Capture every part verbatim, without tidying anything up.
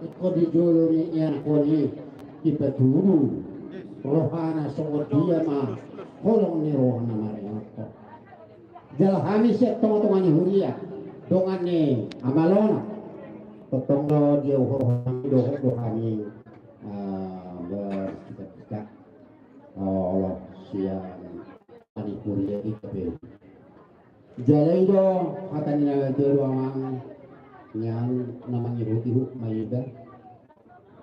Ko di jolo ni ianakhon i, dipatudu rohana songon dia ma holong ni rohana maringankon. Jala hami sian tongatonga ni huria, dongan ni amalona, tongtong do diohor hami, dohot do hami, ah, bercita-cita, ah, olo sian ni huria i pe. Jala i do hata ni na dua do amang, nian na mangihut-ihut ma iba.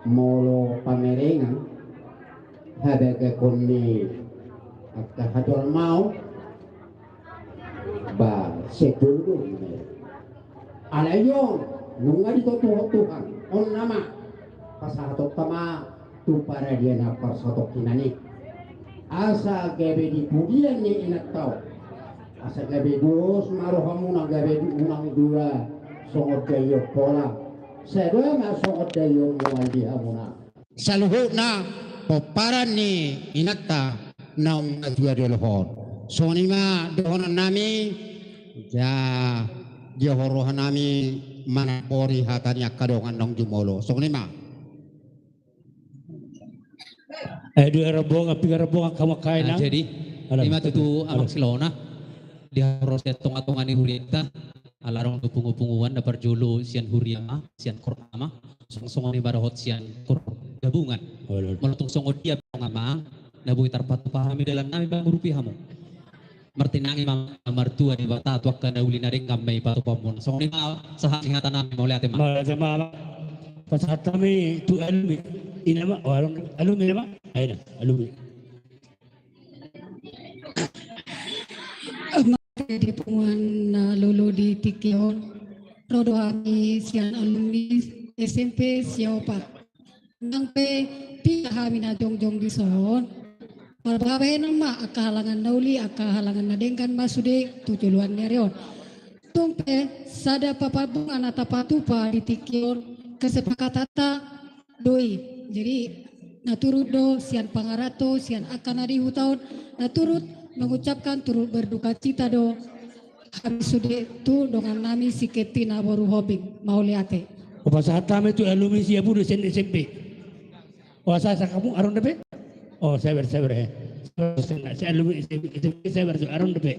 Molo pamerengan habagakon ni angka hajolmaon, ba sejolo do. Alai on nunga ditotuhon Tuhan, on nama pasahatonta ma tu paradian na parsatongkinan i. Asa gabe di pudian ni inanta on. Asa gabe dos ma rohamuna, gabe di unang dua songon daion pola. Sada ma songon daion mual di hamuna. Saluhutna pomparan ni inanta naung natua di olohon. Songon i ma dohonon nami, ja diohor roha nami manapori hata ni angka dongan naung jumolo. Songon i ma. Eh, dua rombongan, piga rombongan hamu angka i. Nah, jadi, ima tutu amang silona. Di haroros sian tongatonga ni hurianta, ala adong do pungupunguan na parjolo sian huria ma, sian kor ma, songon songon i ma dohot sian kor gabungan. Molo tung songon dia pe amang, na boi tarpatupa hami dalan nami mangurupi hamu. Martinangi ma martua Debata tu angka na uli na denggan ma i patupahon. Songon i ma sahat ni hata nami, mauliate ma. Mauliate ma. Pasahat hami tu alumni. Ina ma, oh, alumni, alumni ina ma. Aina, alumni. Di punguan na lolo di tingki on, ro do hami sian alumni S M P Siaopat. Nang pe piga hami na jongjong dison, marbahenon ma angka halangan na uli, angka halangan na denggan ma sude tu joloan ni ari on. Tung pe sada parbunga na tapatupa di tingki on, kesepakatanta do i. Jadi na turut do sian pangaranto, sian angka na di huta on, na turut mengucapkan turut berdukacita do hami sude tu dongan nami si Ketty na boru Hombing. Mauliate. Hupasahat hami tu alumni Siabudu sian S M P. Oh, sa, sa, hamu adong dope? Oh, sabar, sabar, eh. Sabar, sabar, sabar, sabar, sabar, adong dope?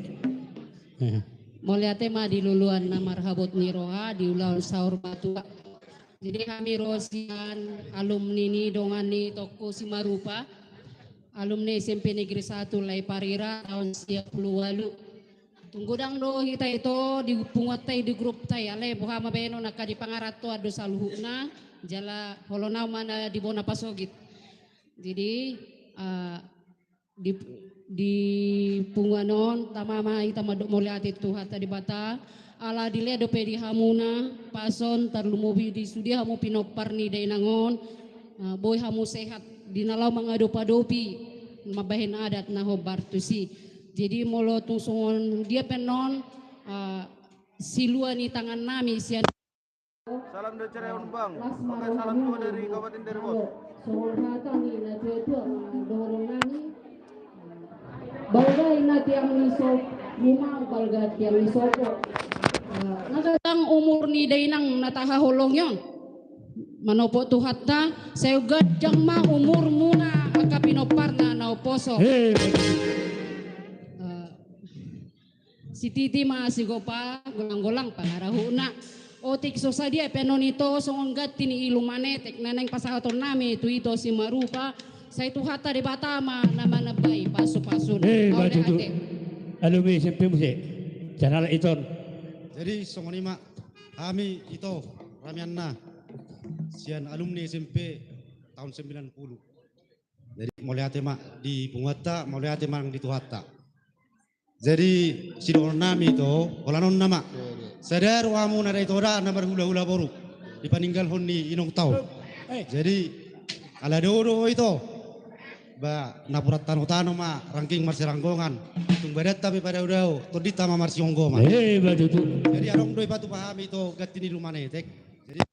Eh. Mauliate ma di luluan na marhabot ni roha, di ulaon saur matua. Jadi hami ro sian alumni ni dongan ni Tongku Simarupa, alumni S M P Negeri Satu Lai Parira, taon sia pulu ualu. Tung godang do hita ito di punguanta i, di grupta i, alai boha ma bahenon, angka di pangarantoan do saluhutna, jala holong au ma na di bona pasogit. Jadi, eh, di, di punguan on, tama ma hita mandok mauliate tu Tuhanta Debata, ala dilehon dope di hamuna pas on, tarlumobi di sude hamu pinompar ni dainang on, eh, boi hamu sehat di na laho mangadopadopi mambahen adat na hombar tusi. Jadi molo tung songon dia pe annon, eh, silua ni tangan nami sian. Salam dari Cereon, Bang. Oke, salam juga dari Kabupaten Deli, Bos. Songon hata ni na tuatua, dohonon nami. Balga i na tiang ni sop, memang balga tiang ni sopo. Eh, na ganjang umur ni dainang na tahaholongi on. Manopot Tuhanta, sai ganjang ma umurmuna angka pinomparna na umposo. Eh, sititi ma sigopa, golanggolang pangarahutna. Otik so sadia pe annon ito songon ganti ni ilu manetek na naeng pasahaton nami tu ito Simarupa, sai Tuhanta Debata ma na manambai pasupasuna. Eh, mauliate. Alumni S M P muse. Sian halak iton. Jadi songon i ma hami ito, rameanna, sian alumni S M P taon sembilan puluh. Jadi mauliate ma di punguanta, mauliate ma nang di Tuhanta. Jadi sidohonon nami ito, holan on nama. Sada rohamuna da ito da na marhulahula boru, dipaninggalhon ni inongta on. Jadi ala do do ito, ba napuran tanotano ma rangking marsiranggongan. Tung badanta pe padaodao, tondinta ma marsionggoman. Eh, ba tutu. Jadi adong do ipatupa hami ito ganti ni ilu manetek. Jadi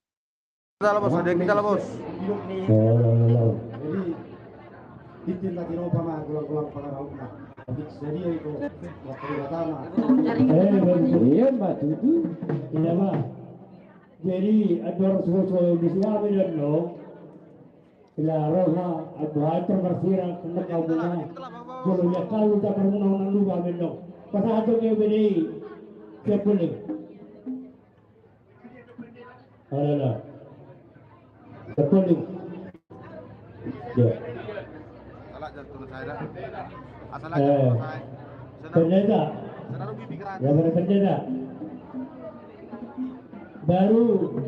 Kita lah, Bos, ada kita lah, Bos. Jadi tintin lagi ropa ma, gulang-gulang pangarahutna. Jadi itu waktu pertama. Eh, iya, Mbak Tutu. Iya, Mbak. Jadi andor suso di siami dan no. Ila roha abu hatur bersira kena kau muna. Kalau dia kalau tak bermuna muna lu kami no. Pasal ada ke beri. Siapa ni? Alah, alah. Siapa ni? Ya. Salah jatuh saya dah. Asal aja. Eh. Pendeta. Saudara rugi pikiran. Ya, pada pendeta. Baru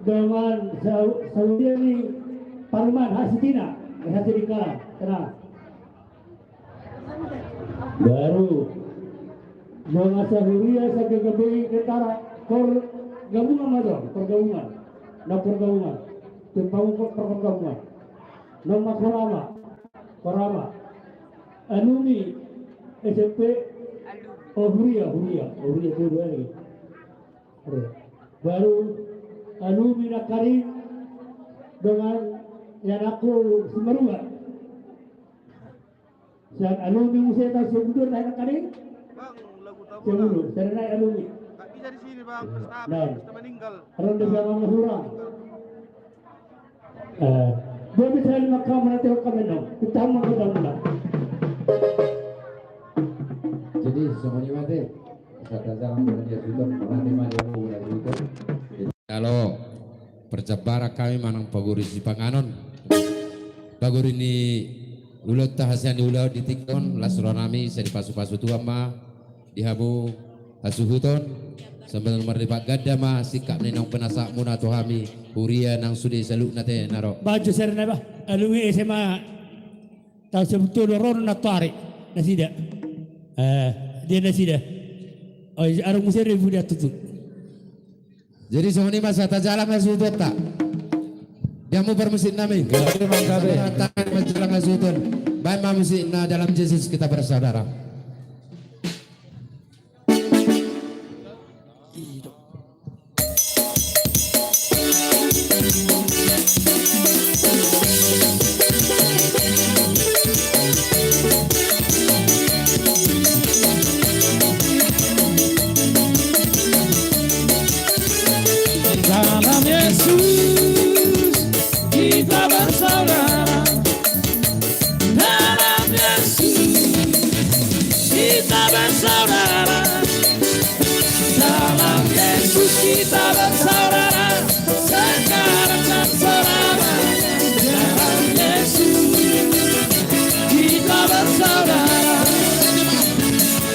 dengan sau-, saudia ni paruman hasitina, hasitika, tenang. Baru dengan sahuria saja gabei tentara kor gabungan macam pergabungan, na pergabungan, tentang kor pergabungan, nama korama, korama, alumni S M P, oh huria, huria, oh huria dua-dua lagi. Baru alumni Nakaring dengan yang aku semerua. Sian alumni muse tahu sian budur na Nakaring. Bang, lagu tahu. Sian budur, sian na alumni. Tak bisa di sini, Bang. Nah. Ronde sama hura. Eh, dua bisa lima kamar nanti kami no. Kita mau ke dalam. Jadi semuanya mati. Sata jalan punya dia sudah, nanti maju punya sudah. Kalau perjabaran kami manang paguri sipanganon. Paguri ni ulaonta hasian ni ulaon di tingki on, las rohanami, sai dipasupasu Tuhan ma di hamu hasuhuton, sambil marlipat ganda ma singkat ni naung pinasahatmuna tu hami huria nang sude saluhutna te na ro. Baju serna bah, alumni S M A. Tahu sebetulnya ron na tuari nasida. Eh, dia nasida. Oh, arung muse re buda tutu. Jadi songon i ma sata jalan hasuhutonta. Dia mau bermusik nami. Gabe, manggabe. Tangan ma jalan hasuhuton. Baik ma musik na dalam Yesus kita bersaudara. Dalam Yesus kita bersaudara. Dalam Yesus kita bersaudara. Dalam Yesus kita bersaudara. Sekarang dan selamanya. Dalam Yesus kita bersaudara.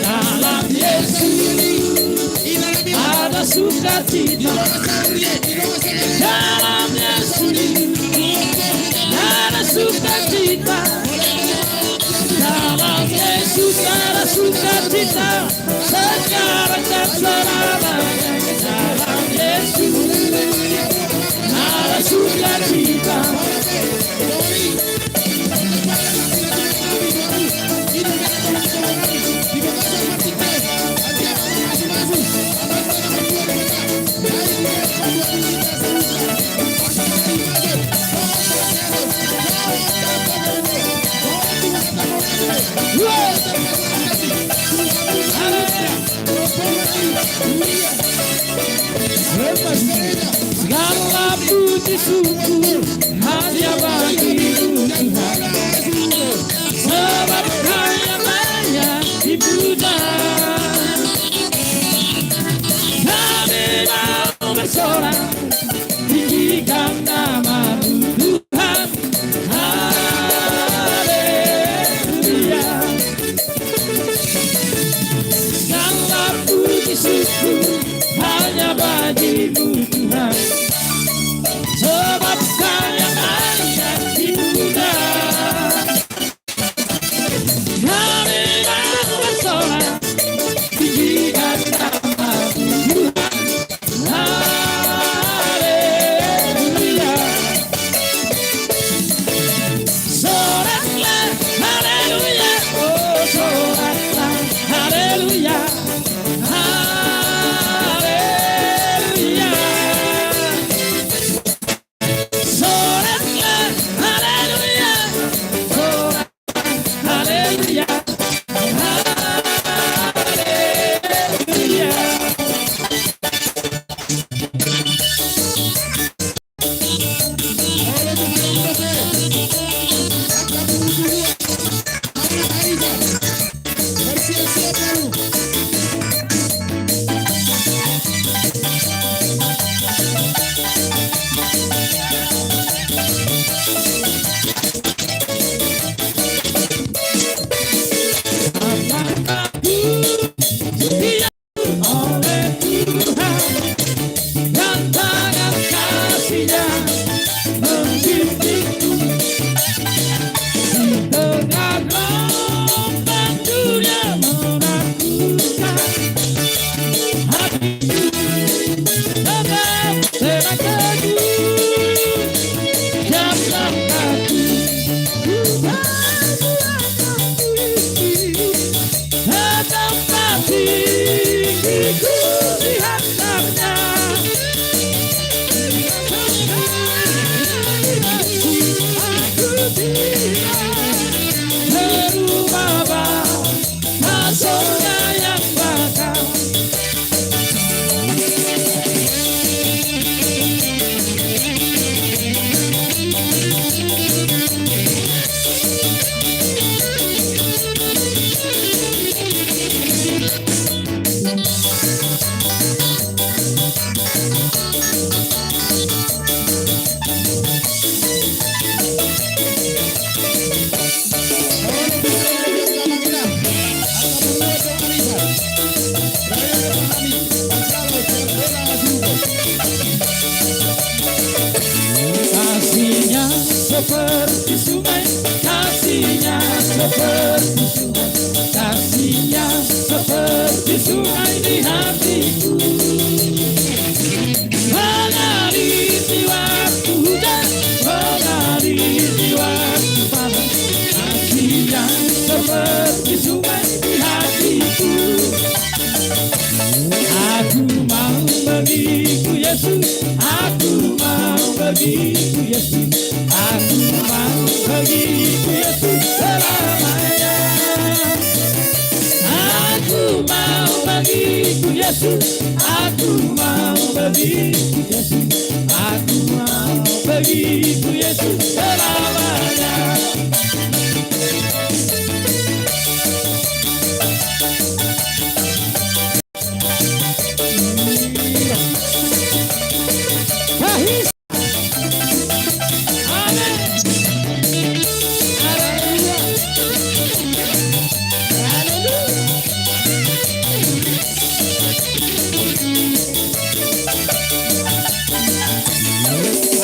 Dalam Yesus ada sukacita. Dalam Yesus ada sukacita. Dalam Yesus ada sukacita. Sekarang dan selamanya. Dalam Yesus ada sukacita. Segala puji syukur hanya bagi-Mu Tuhan, sebab Kau yang layak dipuja. Kami mau bersorak, tinggikan nama-Mu Tuhan. Haleluya. Segala puji syukur hanya bagi-Mu Tuhan, sebab Kau yang layak di Kasihnya seperti sungai, kasihnya seperti sungai, kasihnya seperti sungai di hatiku. Mengalir di waktu hujan, mengalir di waktu panas, kasihnya seperti sungai di hatiku. Aku mau bagiku Yesus, aku mau bagiku Yesus, aku mau bagiku Yesus selamanya. Aku mau bagiku Yesus, aku mau bagiku Yesus, aku mau bagiku Yesus selamanya.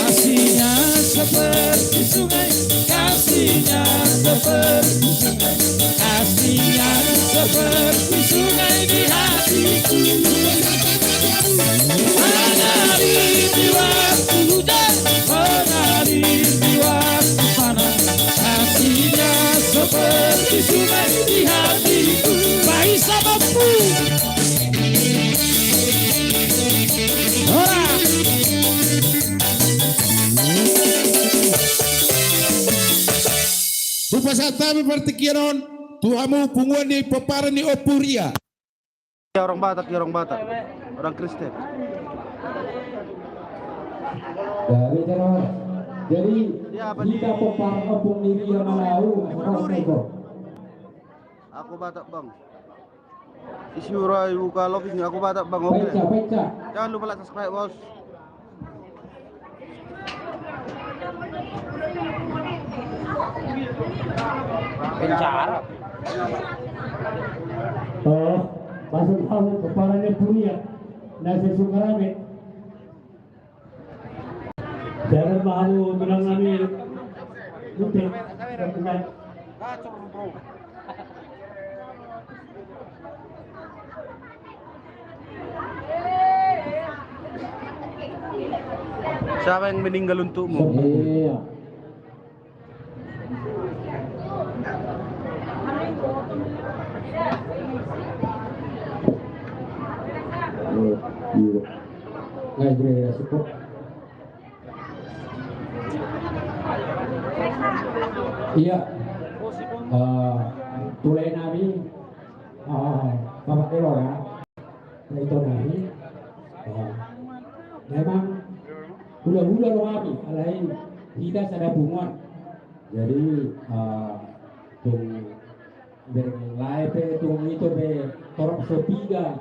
Kasihnya seperti sungai, kasihnya seperti sungai, kasihnya seperti sungai di hatiku. Mengalir di waktu hujan, mengalir di waktu panas, kasihnya seperti sungai di hatiku. Baisa mampu. Ora. Hupasahat hami partingkian on tu hamu punguan ni pomparan ni Ompu Ria. Ya, orang Batak, ya, orang Batak. Orang Kristen. Jadi, jadi, kita pomparan Ompu Ria Malau. Aku Batak, Bang. Isi urai buka lobby ni aku Batak, Bang. Oke. Pecah, pecah. Jangan lupa like, subscribe, Bos. Pencar. Oh, maksud kamu pomparan ni Ompu Ria. Nasi Sukarame. Jangan mahal menang nami. Oke. Siapa yang meninggal untukmu? Iya. Iya. Iya. Eh, tu lae nami, eh, Bapak Lurah, na ito nami, eh, memang hula-hula do hami, alai hita sada punguan. Jadi, eh, tung bereng lae pe, tung ito pe torop so piga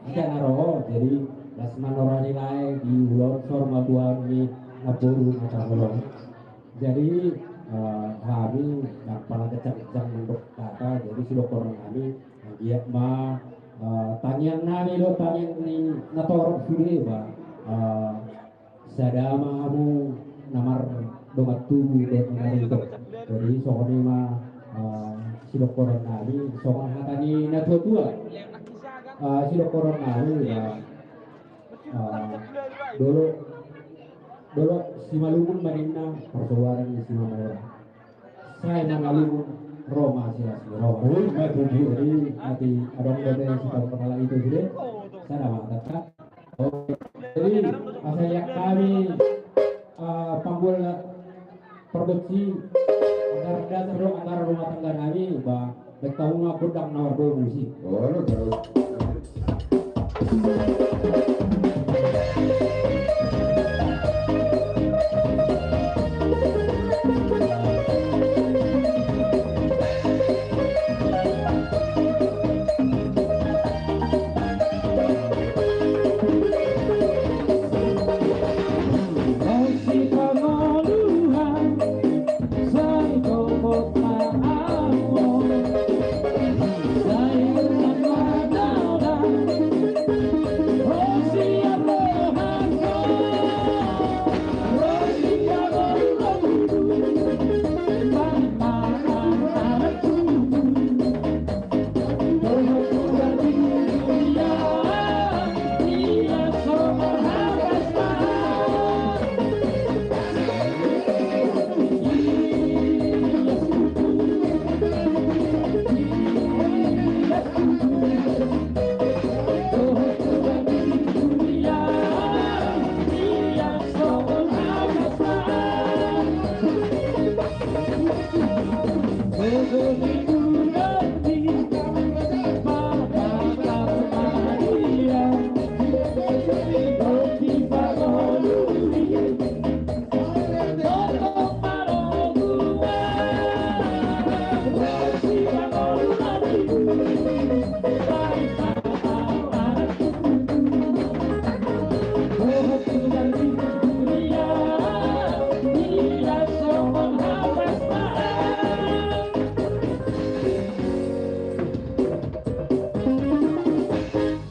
hita na ro. Jadi, las ma na roha ni lae di ulaon saur matua ni namboru na taholong. Jadi, eh, hami ndang pala kencang-kencang mandok hata, jadi sidohonon nami, anggiat ma, eh, tangiang nami do, tangiang ni na torop sude ba, eh, sada ma hamu na mar dongan tubu dohot dongan ito. Jadi songon i ma, eh, sidok koron nami, songon hata ni na tua-tua. Eh, sidok koron nami, ya, eh, dolok, dolok Simalungun ma ninna, parsoalan ni Simalungun. Sai Simalungun, ro ma silas ni ro. Ui, ma tuju, jadi, ati adong dope si parpala itu sude. Sada ma, tata. Jadi, asa ia hami, eh, panggul pargonsi, anggaran dasar dohot anggaran rumah tangga nami, ba, baen hamu ma gondang na mardongan musik. Oh, lo, terus.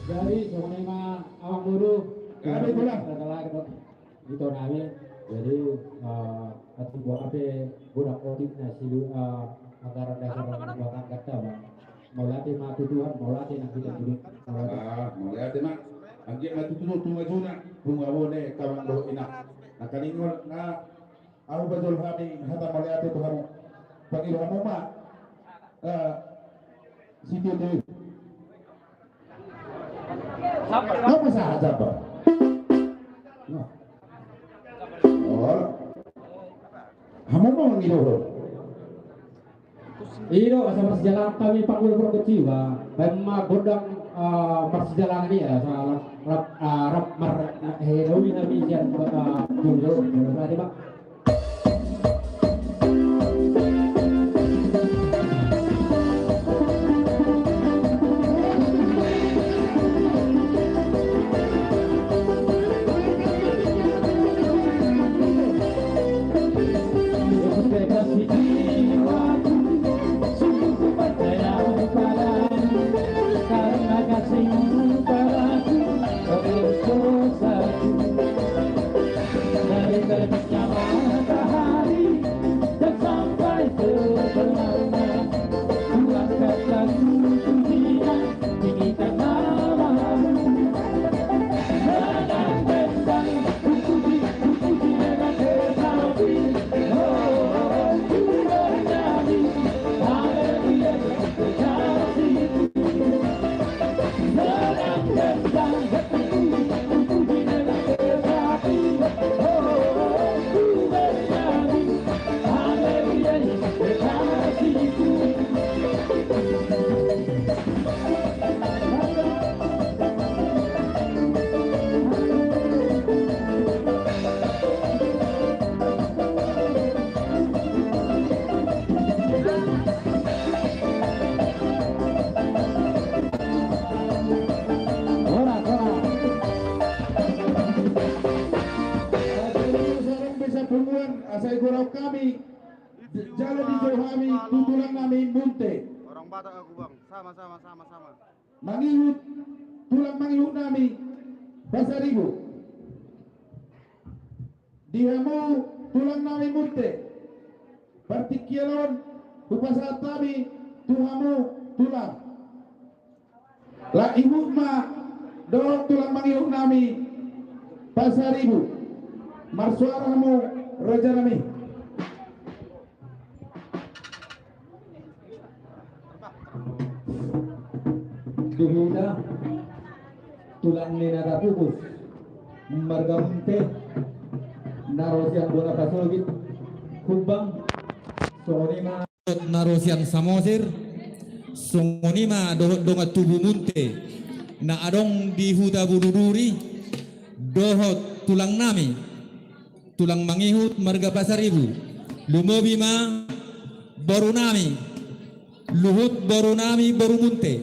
Jadi, songon i ma amang boru. Jadi, pulang. Setelah itu, itu nami. Jadi, eh, ati buat apa budak otik na silu, eh, anggaran dasar rumah tangga ta, Bang. Mauliate ma tu Tuhan, mauliate nang hita budi. Mauliate. Ah, mauliate ma. Anggiat ma tutu tu majuna, tu mabone, kawan dohot ina. Na kaning na, ahu pajolo hami hata mauliate tu hamu. Pangido hamu ma. Eh, sitio-tio. Apa sahat sabar? Nah. Oh. Hamu ma mangido. I do, asa marsijalangan hami panggul pargonsi, ba. Baen ma gondang, eh, marsijalangan i, asa rap, rap, eh, rap mar, eh, dauli hami sian, eh, jolo, jolo, jolo, jolo, jolo, jolo. Asa i gorahon hami, jala dijou hami tu tulang nami Munte. Orang Batak aku, Bang. Sama, sama, sama, sama. Mangihut, tulang mangihut nami, Pasaribu. Di hamu tulang nami Munte. Partingkian on hupasahat hami tu hamu tulang. Lak ihut ma dohot tulang mangihut nami Pasaribu. Marsuara hamu raja nami. Di hita tulang ni na tapupus marga Munte na ro sian bona pasogit Humbang, songon i ma na ro sian Samosir, songon i ma dohot dongan tubu Munte na adong di huta Buluduri, dohot tulang nami tulang mangihut marga Pasaribu, lumobi ma boru nami, luhut boru nami boru Munte,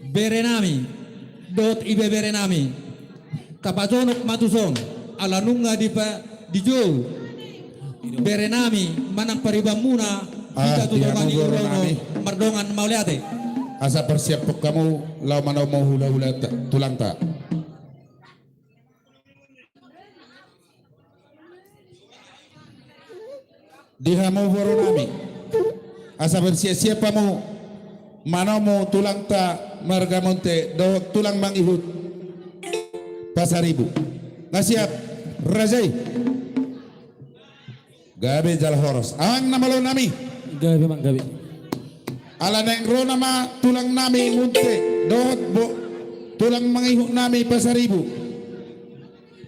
bere nami dohot ibebere nami. Tapajonok ma tuson ala nunga dipa dijou bere nami manang paribanmuna. Ah, hita tu dia dohot ma i boru urono nami. Mardongan mauliate. Asa parsiaphon hamu laho manomu hulahula ta-, tulangta. Di hamu boru nami, asa bersiap-siap hamu manomu tulangta marga Munte dohot tulang mangihut Pasaribu. Nga siap, raja i? Gabe jala horas. Amang na malo nami. Gabe, amang, gabe. Ala naeng ro nama tulang nami Munte dohot bo-, tulang mangihut nami Pasaribu.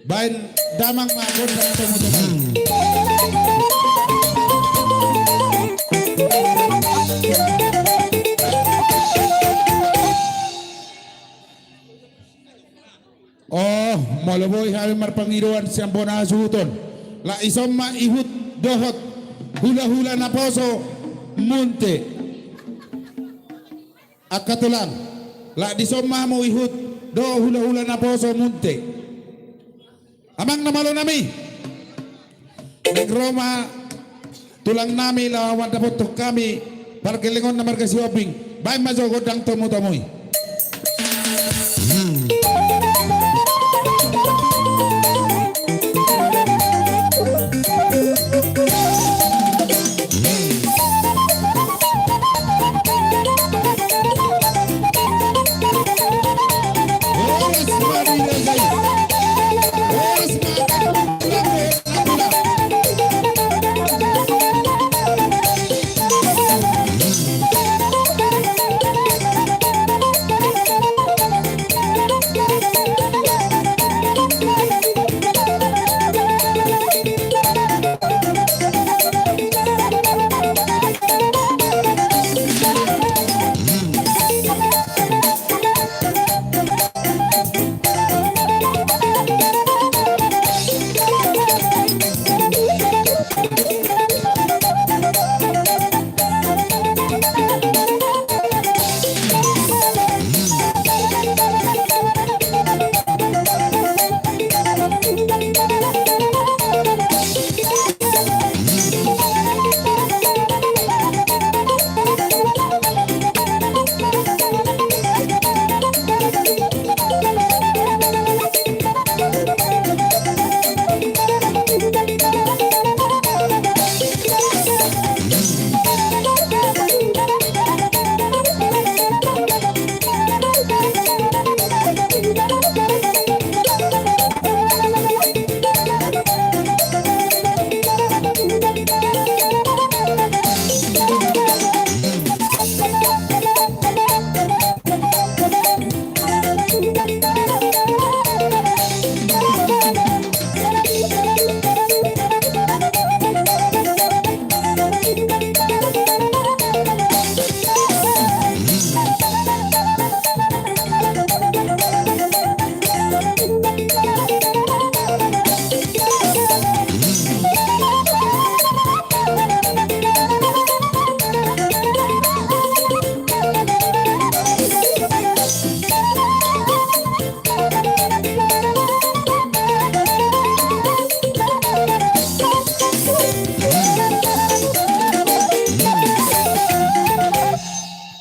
Baen damang ma gondang tomtomu. Oh, molo boi hami marpangidoan sian bona hasuhuton, lak dison ma ihut dohot hulahula naposo Munte. Angka tulang, lak dison ma hamu ihut dohot hulahula naposo Munte. Amang na malo nami. Naeng ro ma tulang nami laho mandapothon hami pargellengon na marga Sihombing. Baen ma jo gondang tomtomu i.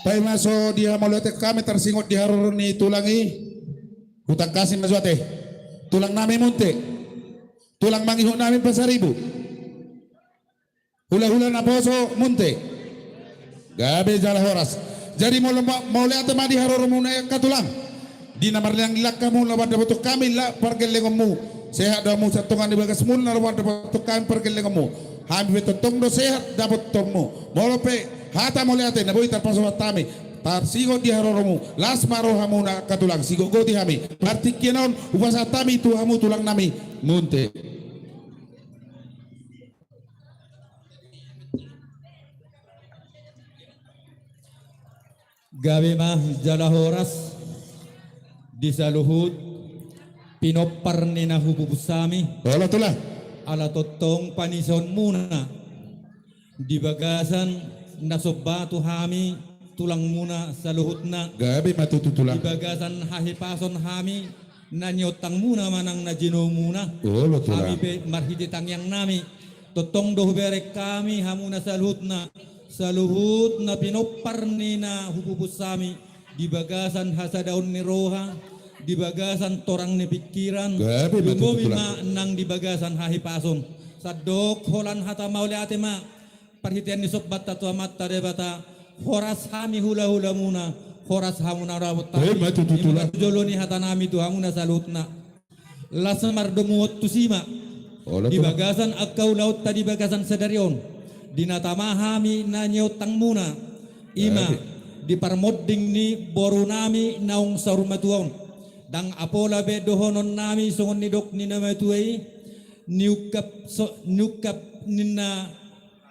Paima so dihamauliate hami tarsingot di haroro ni tulang i, hutangkasi ma jo ate. Tulang nami Munte, tulang mangihut nami Pasaribu, Hulahula naposo Munthe. Gabe jala horas. Jadi molo ma-, mauliate ma di haroromuna angka tulang. Di na marliang langkamu na mandapothon hami la pargellengonmu. Sehat do hamu sian tonga ni bagasmuna na mandapothon hami pargellengonmu. Hami pe tongtong do sehat dapothonmu. Molo pe hata mauliate na boi tarpasahat hami. Tarsingot di haroromu. Las ma rohamuna angka tulang. Sigotgoti hami. Partingkian on hupasahat hami tu hamu tulangnami. Munthe. Gabe ma jala horas di saluhut pinompar ni na hupupus hami. Olo tulang. Ala tongtong pangihuthonmuna di bagasan na somba tu hami tulangmuna saluhutna. Gabe ma tutu tulang. Di bagasan hahipason hami na niontangmuna manang na jinoumuna. Olo tulang. Hami pe marhite tangiangnami. Tongtong do hubereng hami hamuna saluhutna. Saluhutna pinompar ni na hupupus hami. Di bagasan hasadaon ni roha. Di bagasan torang ni pingkiran. Gabe ma tutu tulang. Lumobi ma nang di bagasan hahipason. Sandok holan hata mauliate ma. Parhitean ni sombanta tu Amanta Debata, horas hami hulahulamuna, horas hamu na ro hami. Ima tutu tulang. Jolo ni hatanami tu hamuna saluhutna. Las mardomuon tusi ma. Olo tulang. Di bagasan angka ulaonta di bagasan sadari on. Di na tama hami na niontangmuna. Ima. Gabe. Di parmonding ni borunami naung saur matua on. Ndang apola be dohononnami songon nidok ni na matua i. Niungkap so-, niungkap ninna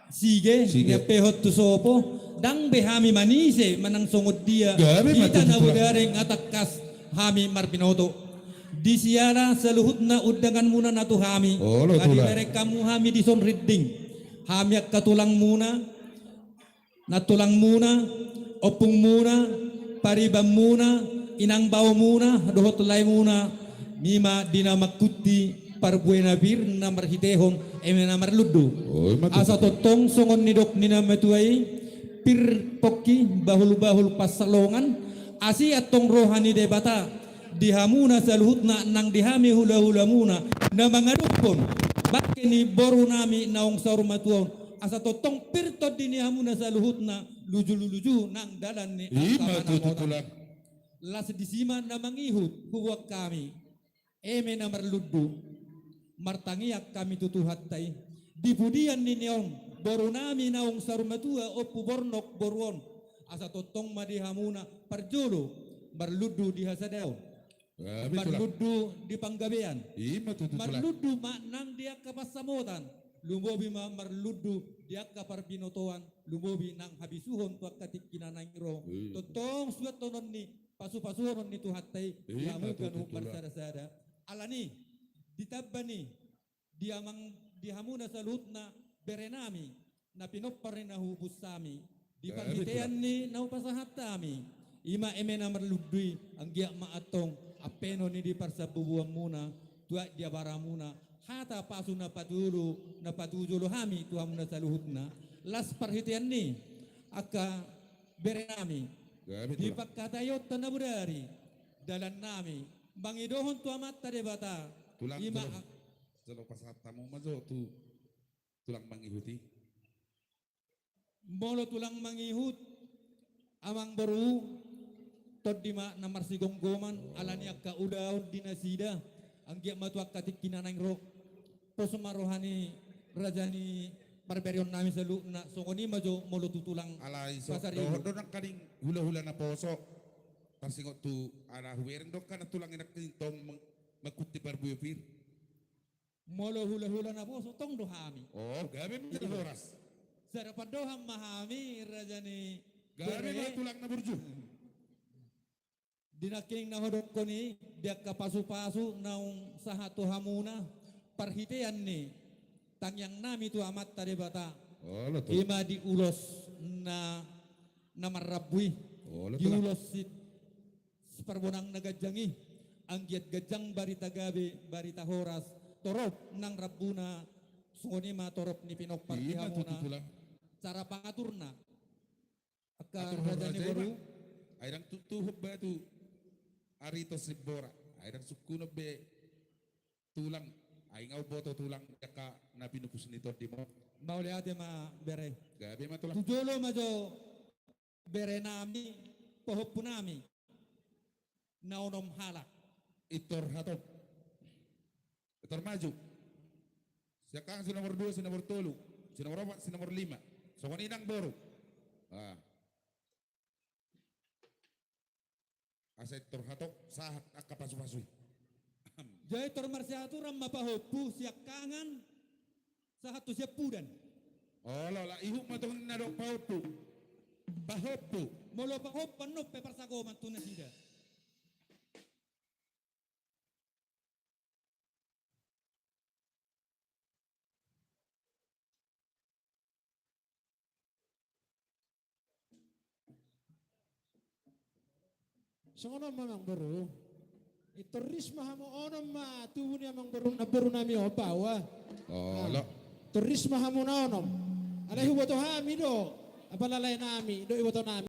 Sige, sige. Niampehon tu sopo, ndang be hami manise manang songon dia. Gabe ma tutu tulang. Hita na bodari nga tangkas hami marbinoto. Di siala saluhutna undanganmuna na tu hami. Olo tulang. Nga dibereng hamu hami dison rinding. Hami angka tulangmuna, nantulangmuna, ompungmuna, paribanmuna, inang baomuna, dohot laemuna, ima di na mangkuti parbue na pir na marhitehon eme na marlundu. Oh, ima tutu. Asa tongtong songon nidok ni na matua i, pir pongki bahulbahul pansalongan, asi antong roha ni Debata, di hamuna saluhutna nang di hami hulahulamuna, na mangadophon, bangke ni borunami naung saur matua on, asa tongtong pir tondi ni hamuna saluhutna, lujuluju nang dalan ni angka manamotan. Ima tutu tulang. Las disi ma na mangihut huboan hami. Eme na marlundu, martangiang hami tu Tuhanta i. Di pudian ni on, borunami naung saur matua, Ompu Bornok boru on. Asa tongtong ma di hamuna, parjolo, marlundu di hasadaon. Gabe tulang. Marlundu di panggabean. Ima tutu tulang. Marlundu ma nang di angka pansamotan. Lumobi ma marlundu di angka parbinotoan. Lumobi nang habisuhon tu angka tingki na naeng ro. Iya. Tongtong suanhonon ni pasupasuhonon ni Tuhanta i. Ima tutu tulang. Di hamu ganup marsadasada. Alani, ditamba ni, di amang, di hamuna saluhutna berenami, na pinompar ni na hupupus hami, di parhitean ni na hupasahat hami, ima eme na marlundu i, anggiat ma antong, ampenon i di parsambubuanmuna, tu aek di abaramuna, hata pasu na patujolo, na patujolo hami, tu hamuna saluhutna, las parhitean ni, angka berenami, gabe tulang. Di pangkataionta na bodari, dalannami, mangidohon tu Amanta Debata, tulang, ima tulang. Jolo pasahat hamu ma jo tu tulang mangihut i. Molo tulang mangihut, amang boru, tondi ma na marsigomgoman, alani angka ulaon di nasida, anggiat ma tu angka tingki na naeng ro. Pos ma roha ni raja ni parberaonnami saluhutna, songon i ma jo molo tu tulang. Alai so, pasaribu. Dohot do nangkaning hulahula naposo. Tarsingot tu ala hubereng do angka na tulang i nangkaning tong mang-, mangkuti parbue pir. Molo hulahula naposo tong do hami. Oh, gabe ma jala horas. Sada pandohan ma hami, raja ni bere. Gabe ma tulang na burju. Di nangkining na hudokkon i, di angka pasupasu naung sahat tu hamuna, parhitean ni tangiangnami tu Amanta Debata. Olo tulang. Ima di ulos na, na marrambu i. Olo tulang. Di ulos si Parbonang na ganjang i, anggiat ganjang barita gabe, barita horas, torop nang rambuna, songon i ma torop ni pinompar di hamuna. Ima tutu tulang. Cara pangaturna. Angka raja ni boru. Ai ndang tutu hombar tu ari tonsi boru. Ai ndang sungkunon be tulang. Ai nga umboto tulang, jaka na pinupus ni tondimon. Mauliate ma bere. Gabe ma tulang. Tu jolo ma jo berenami, pahompunami, na onom halak. Pintor hatop. Pintor maju. Siangkangan si nomor dua, si nomor tolu, si nomor opat, si nomor lima. Songon i nang boru. Ah. Asa pintor hatop, sahat angka pasupasu i. Jadi pintor marsiaturan ma pahompu, siangkangan, sahat tu siampudan. Olo, la ihut ma tong na dok pahompu. Pahompu. Molo pahompu annon pe parsagoman tu nasida. Songon on ma amangboru. Pintor ris ma hamu, onom ma tubu ni amangboru, namborunami on baoa. Olo. Ah, pintor ris ma hamu na onom. Alai huboto hami do, apala laenami do ibotonami.